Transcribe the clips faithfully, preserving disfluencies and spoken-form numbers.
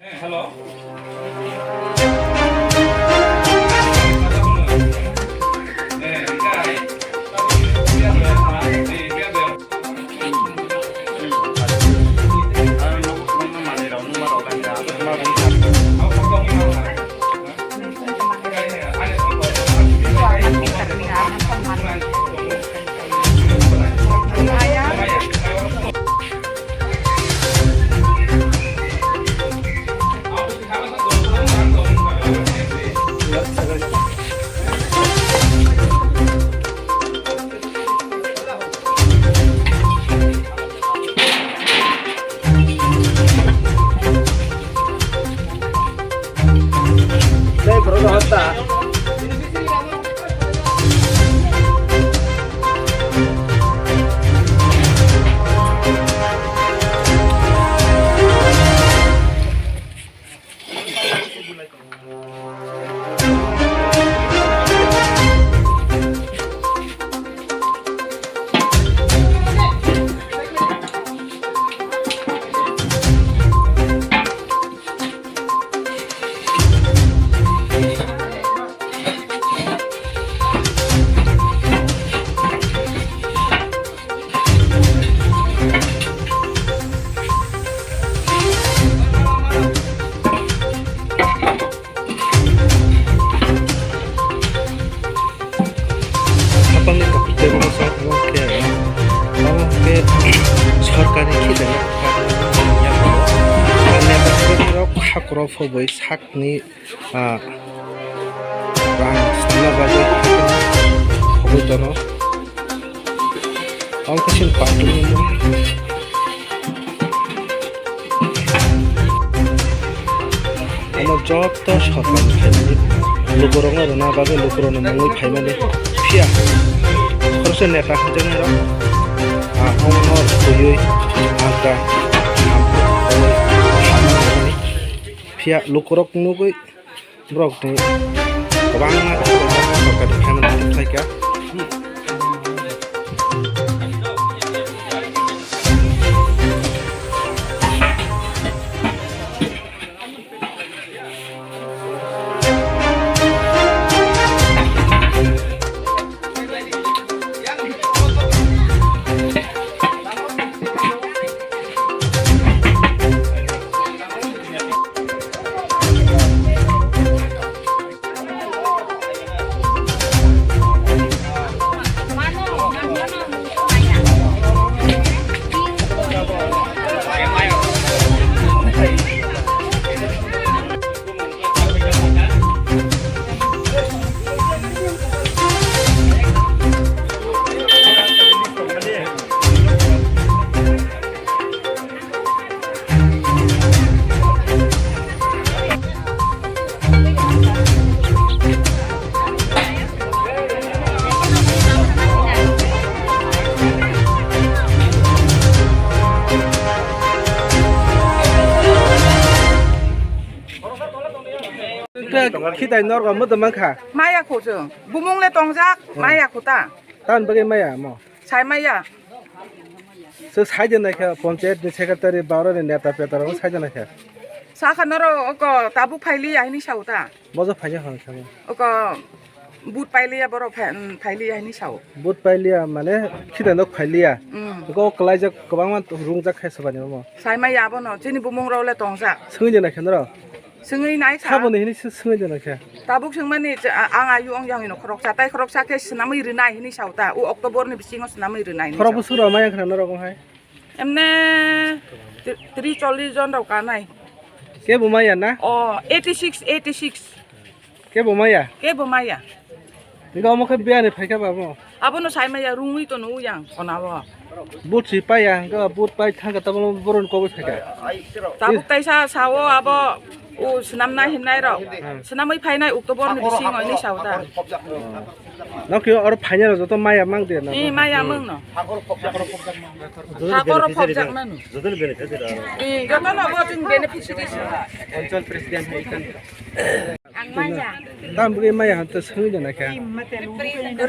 Hello. Hapangni kaphikde masa abo khe, abo khe sorkarni khitani, hakrok phobwi sakni, ah, rang swnamna bagwi khobwi tono. Abo khe chini party ni. Omo joto sorkar ni phaimani lukurokno rwna bagwi lukurokno mungwi phaimani phiya khoroksa neta hwnjaknairok, ah, omono thwiwi ang ta phiya lukurok nugwi borok tei kwbangma sorkar ni phaimani tongkhlaikha. Khitai norok mudo mankha. Maya kho chwng. Bumung le tongjak, maya kho ta. Tamoni bagwi maya mo? Sai maya. Chwng sai de naikha, panchayat ni secretary, baro ni neta peta rok sai de naikha. Sakha norok oko tabuk phailiya hini sao ta. Bojo phaina hwn sao. Oko but pailiya borok phai-, um, phailiya hini sao. But pailiya mane khitai nok phailiya. Mm. Oko kwlaijak kwbangma rungjak khe swbani omo. Sai maya abono chini bumung rok le tongjak. Swngwi de naikha norok. Swngwi nai kha. Saboni hini sw-, swngwi de naikha. Tabuk swngmani cha-, a-, ang ayu ong yang ino khoroksa, tai khoroksa khe swnamwi rwnai hini sao ta. O October ni bisingo swnamwi rwnai hini sao. Khorok bwswk rw maya khna norok hai? Emne tri-, trish chollish jon rok kanai. Kebo maya na? O, eighty six, eighty six. Kebo maya? Kebo maya. Hingke omo khe biyani phaikha ba omo? Abono sai maya rungwi tono yang onabo. But si paiya, hingke but pai thangkha tamo boron koboi phaikha. Tabuk taisa sao abo o swnamnai himnai rok. Hmm. Swnamwi phainai October ni bisingo hini sao ta. Nokyo oro phainai rok joto maya mang de na? Eh, maya mang no. Hakoro phobjak mano. Eh, joto no bo chwng beneficiaries. Anchal president hai kan. Ang Maya. Tam bwrwi maya han to sengwi jana khe.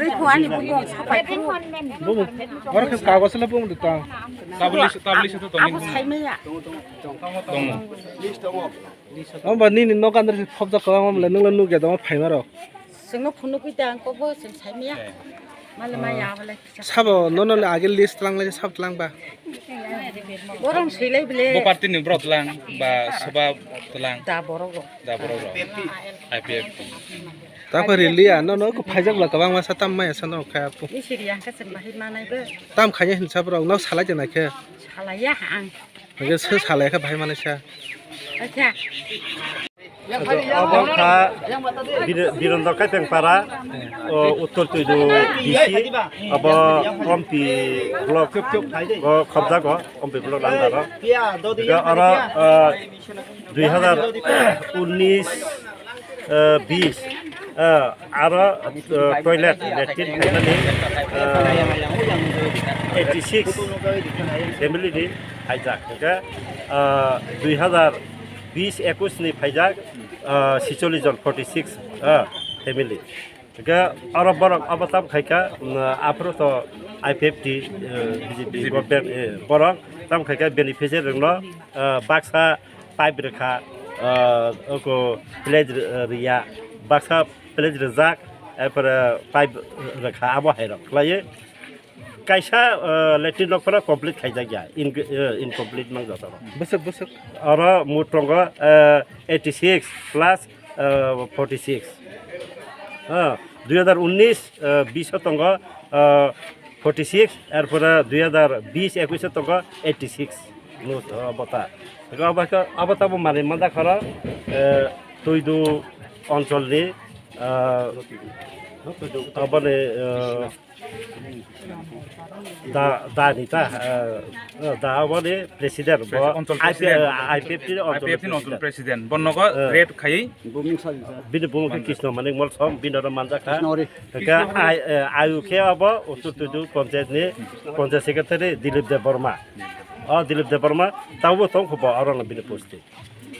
Ri phu ani bumung sapai phu. Bumung. Oro khe kagos le bumung de tang. Tablis, tablis to tong. Abo sai maya. Tong. Amba nini nok andar se phobjak kwbangma le nung le nukya dong phaima rok. Sengno phunukwi tang kokbo seng sai maya. Male maya abale. Sabo nono le age list tlang le sab tlang ba. Borong silai bile. Bo party ni bro tlang ba soba tlang. Da borok rok. Da borok rok. I P F. Ta pa riliya nono ko phaijak la kabang masa tam maya sano kha pu. Ni siriya ka sen bahai manai be. Tam khanya hin sab rok no salai jana khe. Salai ya ang. Hingke se salai kha bahai manai sa. Acha. Obo kha Bir-, Birondor Kaipeng Para, o, Uttor Tuidu D C, obo Ompi block o khobjago, Ompi block under o. Hingke oro, o, dui hazar unnis, o, bis, o, aro, o, toilet, latrine khainani, o, eighty six family ni phaijak. Hingke, o, dui hazar bis ekus ni phaijak, ah, sicholish jon, forty six, ah, family. Hingke oro borok abo tam khaikha, ah, aphuru to I P F T, eh, B J P government, eh, borok tam khaikha beneficiary rokno, ah, baksa pipe rwkha, ah, oko plate rw-, rwya, baksa plate rwjak, erpore pipe rwkha, abo hai rok khlaiwi. Kaisa, eh, latrine nok phano complete khaijak ya, in-, eh, incomplete mang joto. Bwswk, bwswk. Oro mut tongo, eh, eighty six plus, eh, forty six. Ah, dui hazar unnis, eh, bis o tongo, eh, forty six, erpore dui hazar bis ekwis o tongo eighty six. Mut, eh, bota. Abo khe, abo tabo manwi manjak khoro, eh, Tuidu oncholni, eh, aboni, eh, Da, da ni ta, eh, eh, da aboni president bo, Oncol I P, president. I P F T ni oncol I P F T ni oncol president. President. Bo nogo Eh. Red khai. Bini bumung khe Krishna Manik Molsom, bini oro manjak kha. Krishna Hori. Hingke ai, eh, ayu khe abo Uttor Tuidu Panchayat ni Panchayat Secretary Dilip Debbarma. O Dilip Debbarma, tabo tong kho bo oro no bini posti.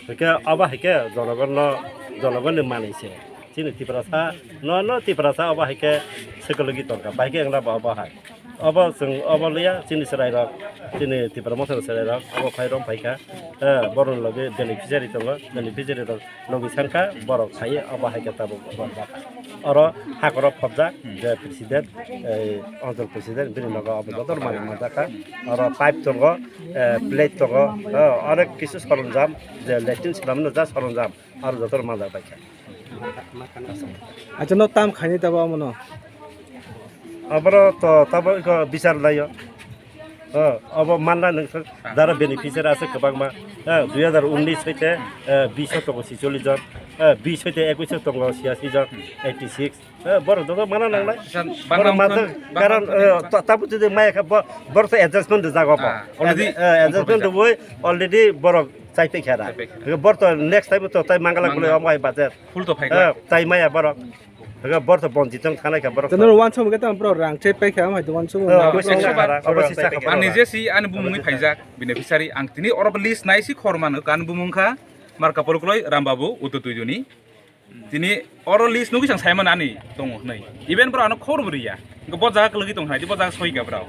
Hingke abo hai khe jonogonno, jonogonni manwi se. Chini Tiprasa, no, no Tiprasa abo hai khe swkologi tongkha, bai khe wngna bo abo hai. Abo chwng, abo liya chini chwrairok, chini Tipra Mothani chwrairok, abo phai rong phaikha, eh, borokni logi beneficiary tongo, beneficiary rok logi sankha, borok phaiwi abo hai khe tabuk oro bakha. Oro hakhoro phobjak, je president, eh, oncol president, bini nogo abo joto manwi manjakha. Oro pipe tongo, eh, plate tongo, eh, onek kisu soronjam, je latrine swnamno ja soronjam, aro joto manjak baikha. Acha, no tam khaini tabo omono? Aboro to tabo iko bichar laio. Oh, abo manna nung dara beneficiary ase kwbangma. Eh, dui hazar unnis hoite, eh, bis o tongo sicholish jon, eh, bis hoite ekwis o tongo siyasi jon, eighty six. Eh, borok joto mana nangnai. Acha, borok bangma mathok, bangma karon, eh, ta-, tabu jodi maya kha bo-, borok to adjustment rwjago bo. Ah, already, eh, adjustment rwui already borok chai pai kha da. Chai pai kha da. Borok to next time to tai mangala Mangala. Gulai omo hai budget. Full to phaikha. Eh, chai maya borok. Borok to bonchit wng thangnai kha borok. Teno wansuk khe tamo borok rang chai pai kha, omo hai to wansuk. Eh, obo se kha, obo se kha. Ani je si ani bumungni phaijak beneficiary ang tini oro list nai si khor mano kan bumung kha Markapol Kloi Rambabu Uttor Tuiduni. Tini oro list nugwi chwng saimano ani tongo hwnwi. Even borok ano khobor bo riya. Hwnkhe bo jaga kwlwgwi tong hai, bo jaga soi kha borok.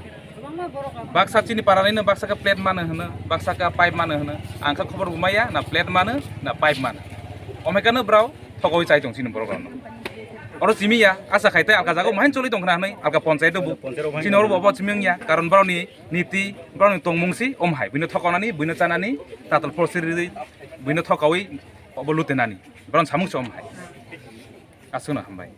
Baksa chini paranino baksa khe plate mano hwno, baksa khe pipe mano hwno. Ang khe khobor bo maya, na plate mano, na pipe mano. Omekano borok thokaui chai tong chini borok rokno. Oro chimi ya, asa khai tei alka jaga o mahin choli tong khna hwnwi, alka ponchayat o bo. Chini oro bo obo chimi wngya, karon borokni niti, borokni tongmung si om hai. Buino thokonani, buino chanani, tatal prosri rwi, buino thokaui obo lutenani. Borokni samung se om hai. Aswkno hambai.